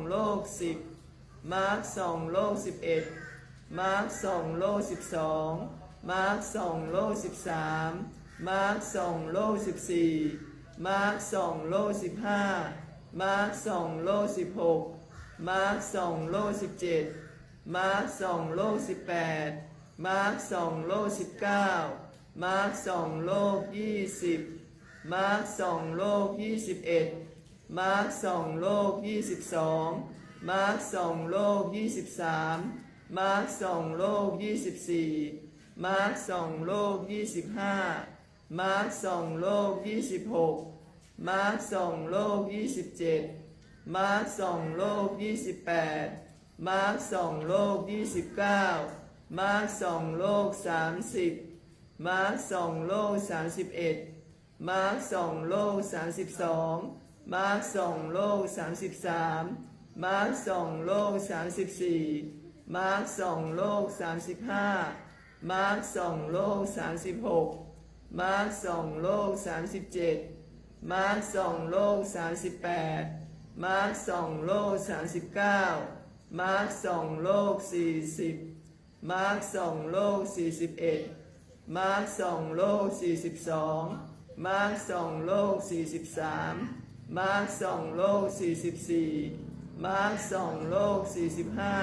ໂລກສິບ ມາກສອງໂລກສິບເອັດ ມາກສອງໂລກສິບສອງ ມາກສອງໂລກສິບສາມ ມາກສອງໂລກສິບສີ່ ມາກສອງໂລກສິບຫ້າ ມາກສອງໂລກສິບຫົກ ມາກສອງໂລກສິບເຈັດ ມາກສອງໂລກສິບແປດ ມາກສອງໂລກສິບເກົ້າ ມາກສອງໂລກຊາວ ມາກສອງໂລກຊາວເອັດ ມາກສອງໂລກຊາວສອງ ມາກສອງໂລກຊາວສາມ ມາກສອງໂລກຊາວສີ່ ມາກສອງໂລກຊາວຫ້າ ມາກສອງໂລກຊາວຫົກ ມາກສອງໂລກຊາວເຈັດ ມາກສອງໂລກຊາວແປດ ມາກສອງໂລກຊາວເກົ້າ ມາກສອງໂລກຊາວສາມສິບ ມາກສອງໂລກຊາວສາມສິບເອັດ ມາກສອງໂລກຊາວສາມສິບສອງ ມາກສອງໂລກຊາວສາມສິບສາມ ມາກສອງໂລກຊາວສາມສິບສີ່ ມາກສອງໂລກຊາວສາມສິບຫ້າ ມາກສອງໂລກຊາວສາມສິບຫົກ ມາກສອງໂລກຊາວສາມສິບເຈັດ ມາກສອງໂລກຊາວສາມສິບແປດ ມາກສອງໂລກຊາວສາມສິບເກົ້າ ມາກສອງໂລກຊາວສີ່ສິບ ມາກສອງໂລກຊາວສີ່ສິບເອັດ ມາກສອງໂລກຊາວສີ່ສິບສອງ ມາກສອງໂລກຊາວສີ່ສິບສາມ ມາກສອງໂລກຊາວສີ່ສິບສີ່ ມາກສອງໂລກຊາວສີ່ສິບຫ້າ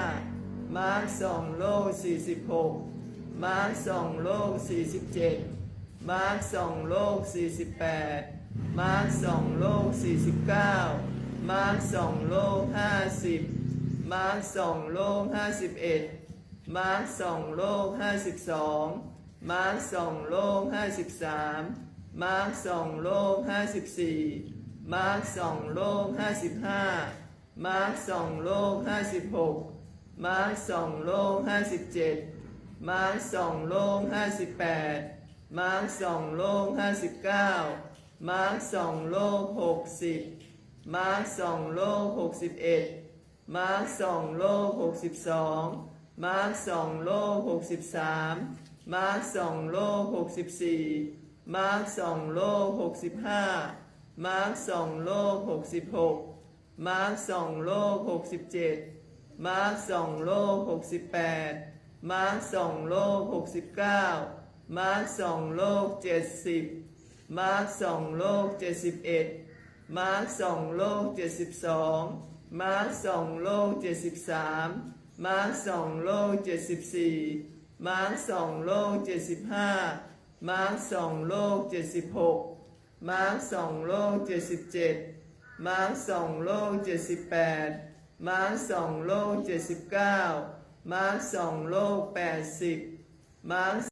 ມາກສອງໂລກຊາວສີ່ສິບຫົກ ມາກສອງໂລກຊາວສີ່ສິບເຈັດ ມາກສອງໂລກຊາວສີ່ສິບແປດ ມາກສອງໂລກຊາວສີ່ສິບເກົ້າ ມາກສອງໂລກຊາວຫ້າສິບ ມາກສອງໂລກຊາວຫ້າສິບເອັດ ມາກສອງໂລກຊາວຫ້າສິບສອງ ມາກສອງໂລກຊາວຫ້າສິບສາມ ມາກສອງໂລກຊາວຫ້າສິບສີ່ ມາກສອງໂລກຊາວຫ້າສິບຫ້າ ມາກສອງໂລກຊາວຫ້າສິບຫົກ ມາກສອງໂລກຊາວຫ້າສິບເຈັດ ມາກສອງໂລກຊາວຫ້າສິບແປດ ມາກສອງໂລກຊາວຫ້າສິບເກົ້າ ມາກສອງໂລກຊາວຫົກສິບ ມາກສອງໂລກຊາວຫົກສິບເອັດ ມາກສອງໂລກຊາວຫົກສິບສອງ ມາກສອງໂລກຊາວຫົກສິບສາມ ມາກສອງໂລກຊາວຫົກສິບສີ່ ມາກສອງໂລກຊາວຫົກສິບຫ້າ ມາກສອງໂລກຊາວຫົກສິບຫົກ ມາກສອງໂລກຊາວຫົກສິບເຈັດ ມາກສອງໂລກຊາວຫົກສິບແປດ ມາກສອງໂລກຊາວຫົກສິບເກົ້າ ມາກສອງໂລກຊາວເຈັດສິບ ມາກສອງໂລກຊາວເຈັດສິບເອັດ ມາກສອງໂລກຊາວເຈັດສິບສອງ ມາກສອງໂລກຊາວເຈັດສິບສາມ ມາກສອງໂລກຊາວເຈັດສິບສີ່ ມາກສອງໂລກຊາວເຈັດສິບຫ້າ ມາກສອງໂລກຊາວເຈັດສິບຫົກ ມາກສອງໂລກຊາວເຈັດສິບເຈັດ ມາກສອງໂລກຊາວເຈັດສິບແປດ ມາກສອງໂລກຊາວເຈັດສິບເກົ້າ ມາກສອງໂລກຊາວແປດສິບ ມາກ